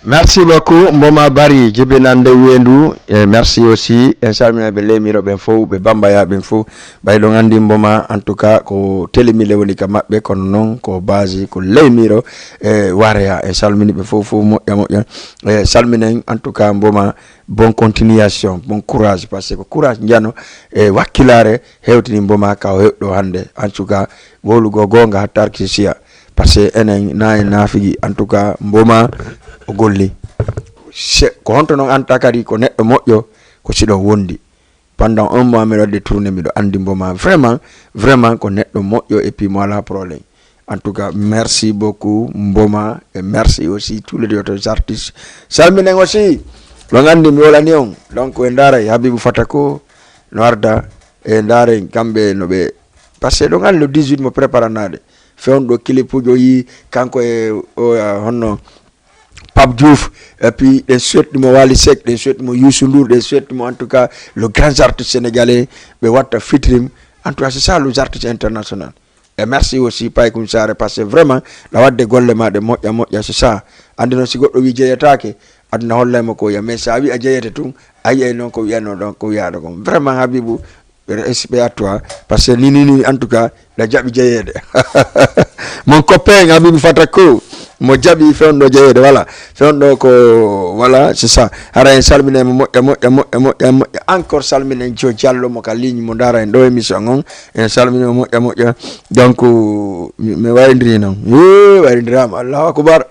Merci beaucoup, Mboma Bari, jibinande weendu. E merci aussi, en salmina ɓe Leymiro ɓen fof, ɓe Bambaya ɓen fof. Ɓay ɗon anndi Mboma, en tout cas, ko Telemile woni ka maɓɓe, kono noon ko base, ko Leymiro, e Wareya. En salmini ɓe fof, fof moƴƴa, moƴƴa. E salminen, en tout cas, Mboma, bon continuation, bon courage, parce que ko courage njano e wakkilaare hewtini Mboma ka o heɓɗo hannde. En tout cas, wowlugo goonga hatta arki siya. Parce que enen na en naafigi, en tout cas, Mboma o golli. Se, ko honto noon anta kadi ko neɗɗo moƴƴo, ko siɗo wondi. Pendant un mois, miɗo waɗde tournée, miɗo anndi Mboma. Vraiment, vraiment ko neɗɗo moƴƴo et puis mo alaa problème. En tout cas, merci beaucoup, Mboma, et merci aussi tous les autres artistes. Salminen aussi, ɗon anndi mi wolani on. Donc, en ndaara Habibou Fatako, no arda, e ndaare kamɓe no ɓe, parce que ɗon anndi le dix-huit mo préparanaade. Fewndo clip uji o yi kanko e o, uh, honno Pape Diouf, et puis ɗen suwetni mo Wali Seck, ɗen suwetni mo Youssou Ndour, ɗen suwetni mo en tout cas le grand artiste sénégalais, ɓe watta fitrim. En tout cas, c'est ça, les artistes international. Et merci aussi Paykum Sare, parce que vraiment la wadde golle ma ɗe moƴƴa moƴƴa, c'est ça. Andi noon, si goɗɗo wi jeyetake, aduna hollay mo ko wiya, mais sa wi a jeyete tun, a yiyay noon ko wiyanno ɗon, ko wiyaɗo kon. Vraiment Habibou, respect à toi, parce que ni ni ni en tout cas la jaɓi jeyeede. Mon copain Habibou Fatako, mo jaɓi fewndo jeyeede, voilà. Fewndo ko, voilà, c'est ça. Hara en salmine mo moƴƴa moƴƴa moƴƴa moƴƴa moƴƴa encore, salminen Jo Diallo mo ka ligne mo dara en ɗo émission on. En salmine mo moƴƴa moƴƴa. Donc mi mi wayrindiri noon. Ee, wayrindirama, Allahu akbar.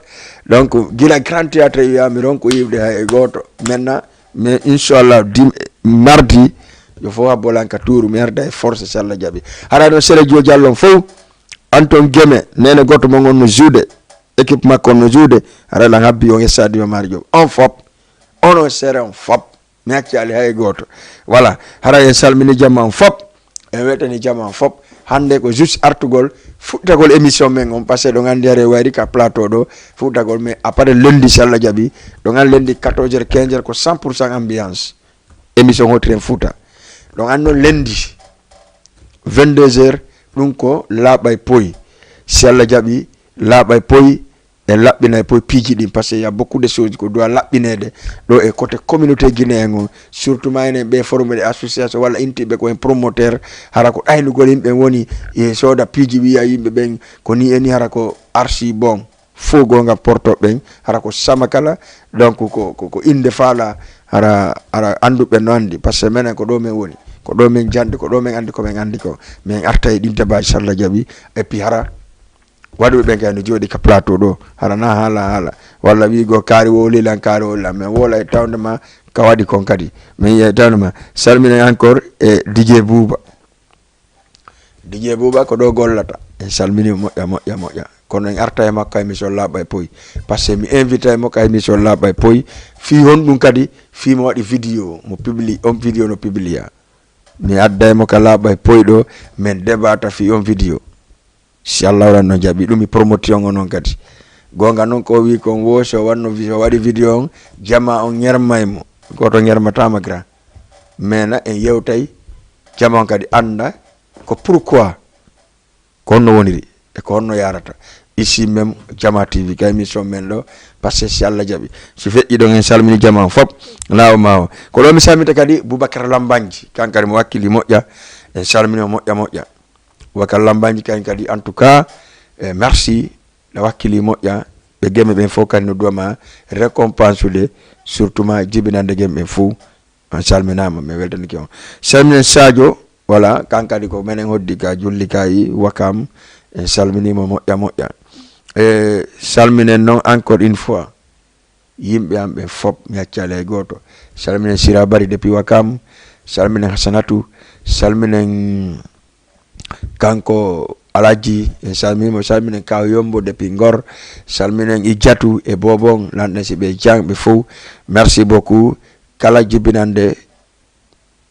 Donc gila grand théâtre wiyami ronko yiwde hay e gooto. Maintenant, mais inchallah dim mardi, yo fof habbo lan ka tuuru, mi arda e force si Allah jaɓi. Hara no Sere Jo Diallo on fof, Anton Geme, nene goto mon on no juude, équipe makko on no juude. Hara lan habbi on e Sadio Mario Diop, on fop, onon Sere on fop, mi accali hay gooto. Voilà, hara en salmini jama on fop, en weltani jama on fop. Hannde ko juste artugol, fuɗɗitagol émission men on, parce que ɗon anndi hare wayri ka plateau ɗo, fuɗɗitagol, mais après lundi si Allah jaɓi, ɗon anndi lundi quatorze heures, quinze heures ko cent pour cent ambiance. Émission hotiren Fouta. Ɗon anndi noon lundi vingt-deux heures, ɗum ko laaɓa e poyi. Si Allah jaɓi, laaɓa e poyi, en laɓɓina e poyi piiji ɗin, parce que y a beaucoup de choses ko doit laɓɓineede ɗo e côté communauté guinéen on, surtout ma enen ɓe formé ɗe association walla intiɓe ko en promoteur, hara ko ɗaynugol yimɓe woni e sooda piiji, wiya yimɓe ɓen ko ni e ni, hara ko arsi bon. Fof goonga porto ɓen, hara ko sama kala, donc ko, ko, ko innde faala, hara, hara annduɓe no anndi, parce que menen ko ɗo men woni, ko ɗo men janndi, ko ɗo men anndi ko men anndi ko, men arta e ɗin débat, si Allah jaɓi, et puis hara waɗuɓe ɓen kay no jooɗi ka plateau ɗo, hara na haala haala, walla wi goo kaari wowli lan, kaari wowli lan, men woola e tawde ma ka waɗi kon kadi, men yiya e tawde ma, salmina encore e D J Bouba. D J Bouba ko ɗo gollata. En salmini moƴƴa, moƴƴa, moƴƴa. Kono en arta e makko ka émission laaɓa e poyi. Parce que mi invita e makko ka émission laaɓa e poyi. Fii honɗum kadi, fii mo waɗi vidéo, mo publie, on vidéo no publia. Mi adda e makko ka laaɓa e poyi ɗo, men debata fii on vidéo. Si Allah waɗan no jaɓi ɗum, mi promotion o noon kadi. Goonga noon ko wi kon wo so wanno vi-, so waɗi vidéo on, jama on ñermay mo. Gooto ñermataama grand. Mais na en yewtay, jama on kadi annda ko pourquoi, ko honno woniri, e ko honno yarata. Ici même Jama T V, ka émission men ɗo, parce que si Allah jaɓi, si feƴƴi ɗon, en salmini jama on fop, laawo maawo. Ko ɗo mi salmita kadi Boubacar Lambanji, kan kadi mo wakkili moƴƴa, en salmini mo moƴƴa moƴƴa. Boubacar Lambanji kan kadi, en tout cas, eh, merci, la wakkili moƴƴa, ɓe geme ɓen fof kadi no duwa ma récompense ude, surtout ma jibinande geme ɓen fof. On salminaama, mi weltanike on. Salminen Sadio, voilà, kan kadi ko menen hoddi ka julli ka yi Wakam. En salminii mo moƴƴa moƴƴa. E salminen noon encore une fois yimɓe am ɓen fop, mi accaali hay gooto. Salminen Sira Bari depuis Wakam, salminen Hasanatu, salminen kanko Alaji, en salminiima, salminen Kaw Yombo depuis Ngor, salminen Ijatu e Bobon, lanɗen si ɓe jang ɓe fof. Merci beaucoup. Kala jibinande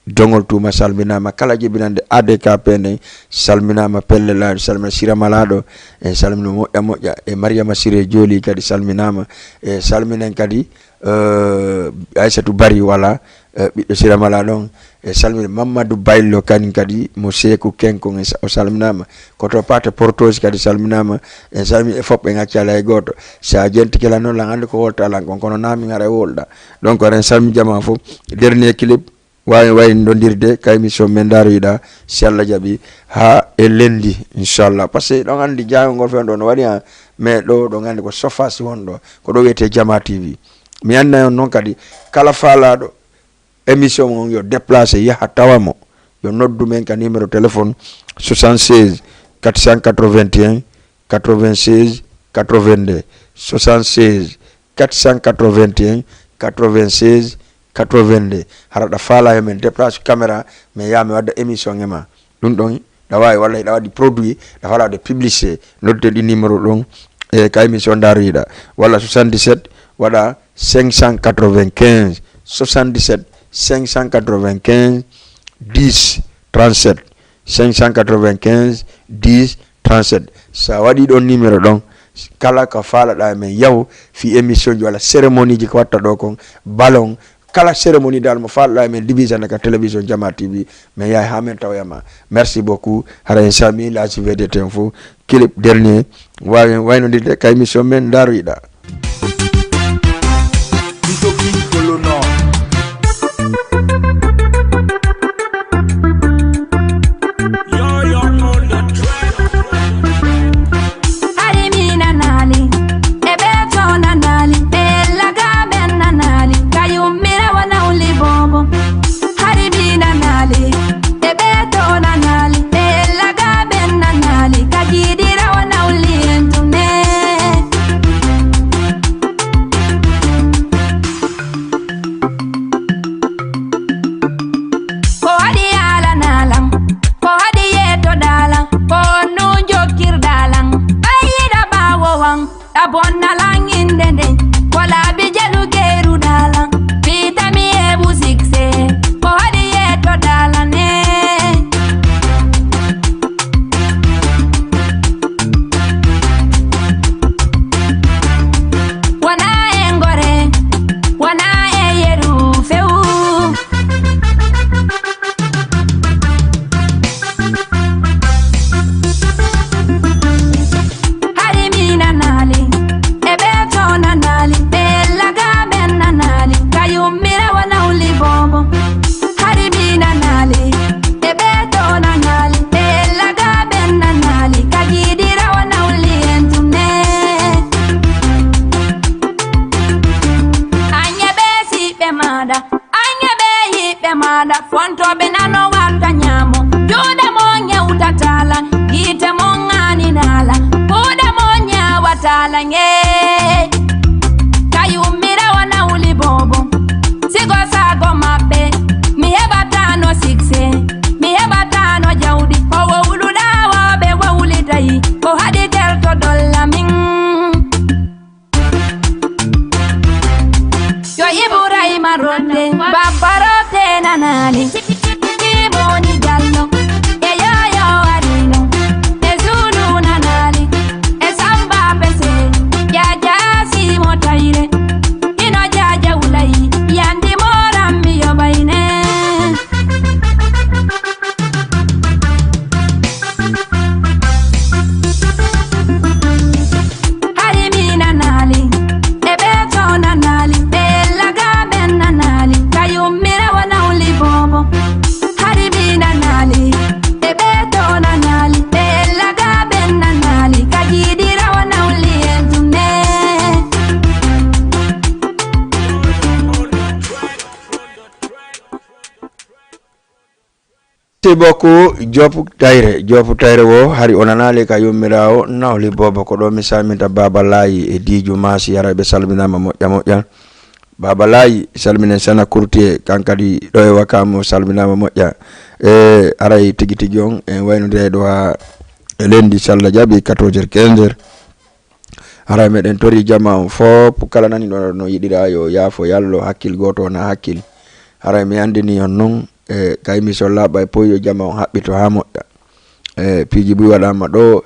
Dongol Tuuma salminaama, kala jibinande A D K P nden salminaama, pelle laaɗo, salmina Sira Malaaɗo, en salmino moƴƴa moƴƴa, e Mariama Sire Jooli kadi salminaama, e salminen kadi, eh, Aysatu Bari, wala, eh, ɓiɗɗo Sira Malaaɗo on, e salmina Mamadou Baylo kañum kadi mo Seeku Kenkon, en sa-, o salminaama, koto Paate Portosi kadi salminaama, en salmini e fop, en accaali hay gooto. Sa jentike lan noon, lan anndi ko wolta lan kon, kono na min ara e wolɗa. Donc, eɗen salmi jama fof. Dernier clip, waawi waynondirde ka émission men Ndaroyɗa, si Allah jaɓi, haa e lendi, inchallah. Parce que ɗon anndi jaango ngol fen ɗo no waɗi han, mais ɗo ɗon anndi ko Sofa si won ɗo, ko ɗo wiyetee Jama T V. Mi annay on noon kadi, kala faalaaɗo émission on yo déplacé yaha tawa mo, yo noddu men ka numéro téléphone soixante-seize quatre cent quatre-vingt-un quatre-vingt-seize quatre-vingt-deux, soixante-seize quatre cent quatre-vingt-un quatre-vingt-seize quatre-vingt-deux. Hara ɗa faala yo men déplace caméra, mais yaa mi wadda émission e ma. Ɗum ɗon, ɗa waawi, walla hiɗa waɗi produit, ɗa faala waɗde publicité, nodde ɗi numéro ɗon, e ka émission Ndaroyɗa, walla soixante-dix-sept, waɗa cinq cent quatre-vingt-quinze, soixante-dix-sept cinq cent quatre-vingt-quinze dix trente-sept, cinq cent quatre-vingt-quinze dix trente-sept. So a waɗii ɗoon numéro ɗoon, kala ko faalaɗaa e men yahu fii émission ji walla cérémonie ji ko watta ɗoo kon, ballon, kala cérémonie dal mo faalaɗaa e men divisana ka télévision Jama T V, men yahay haa men tawoya ma. Merci beaucoup. Hara en salmini la J V D T en fof. Clip dernier, waawi en waynodirde ka émission men Ndaaroyiɗaa. Hari mi nanaali, e ɓe to nanaali, ɓe laga ɓen nanaali, ka yummira wona wuli bobo. Hari mi nanaali, e ɓe to nanaali, ɓe laga ɓen nanaali, ka jiidira wona wuli en tunne. Ko waɗi alanaalan, ko waɗi yettoɗaalan, ko honno jokkirɗaalan? Ɓay yiɗa ɓaawo wan, ɗa bonnalan innde nden, ko laabi jelu geeruɗaalan, fitami heɓu sikse, ko waɗi yettoɗaalan e. Wona e ngore, wona e yeru few. Hari mi nanaali, e ɓe to nanaali, ɓe laga ɓen nanaali, ka yummira wona wuli bobo. Hari mi nanaali, e ɓe to nanaali, ɓe laga ɓen nanaali, ka jiidira wona wuli en tunne. Anye ɓe siɓɓe maɗa, anye ɓe yiɓɓe maɗa, fontooɓe nano watta ñaamo. Juuɗe mon ñewtatala, yiite mon ŋaaninala, kuuɗe mon ñaawatala, ŋee. Ka yummira wona wuli bobo. Sigo sago maɓɓe, mi heɓatano sikse, mi heɓatano jawdi. Ko wowluɗa wooɓe wowlitayi, ko haɗi tertoɗon lamin. Yo Iburayima Rotte, Babba Rotte nanaali. Simoni Jallo, e Yoyo Arino, e Zulu nanaali, e Samba Pese, Jaaja Simo Tayre, ino Jaaja Wulayi, yandi moran mi yoɓayne. Hari mi nanaali, e ɓe to nanaali, ɓe laga ɓen nanaali, ka yummira wona wuli bobo. Hari mi nanaali, e ɓe to nanaali, ɓe laga ɓen nanaali, ka jiidira wona wuli en tunne. Merci beaucoup, Joop Tayre. Joop Tayre wo, hari o nanaali ka yummiraawo Nawli Boobo. Ko ɗo mi salminta Baaba Laayi e Diiju Maasi, hara ɓe salminaama moƴƴa moƴƴa. Baaba Laayi, salminen Sana Courtier, kan kadi ɗo e Wakaam o salminaama moƴƴa. E, haray tigi tigi on, en waynodira e ɗo haa e lundi, so Allah jaɓi, quatorze heures, quinze heures. Haray meɗen tori jama on fof, kala nani ɗo no yiɗira yo yaafo yallo, hakkil gooto wona hakkil. Haray mi anndini on non, e, ka émission Laaɓa e Poy, yo jama on haɓɓito haa moƴƴa. E, piiji buy waɗaama ɗo,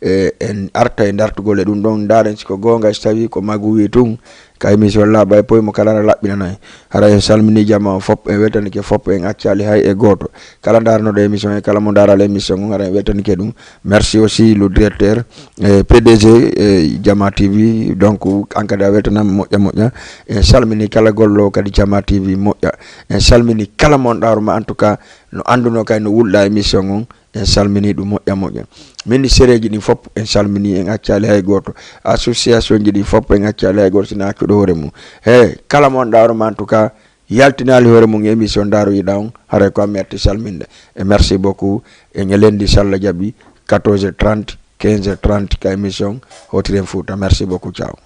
e, en arta e dartugol e ɗum ɗon, ndaaren si ko goonga, so tawii ko Magu wii tun, ka émission Laaɓa e Poy mo kala ara laɓɓinanay. Haray en salminii jama on fof, en weltanike fof, en accaali hay e gooto. Kala ndaaranoɗo émission e kala mo ndaarala émission on, haray en weltanike ɗum. Merci aussi le directeur, eh, P D G, eh, Jama T V. Donc, an kadi a weltanaama moƴƴa moƴƴa. En salmini kala gollo kadi Jama T V moƴƴa. En salmini kala mo on ɗaaruma, en tout cas, no annduno kay no wulɗa émission on. En salmini ɗum moƴƴa moƴƴa. Min sereji ɗin fof en salmini, en accaali hay gooto. Association ji ɗin fof en accaali hay gooto, sina accuɗo hoore mum. He, kala mo on ɗaaruma, en tout cas, yaltinaali hoore mum e émission Ndaaroyiɗaa on, haray ko an mi arti salminde. E merci beaucoup. E ñalendi, so Allah jaɓi, quatorze heures trente, quinze heures trente ka émission Hotiren Fuuta. Merci beaucoup, ciao.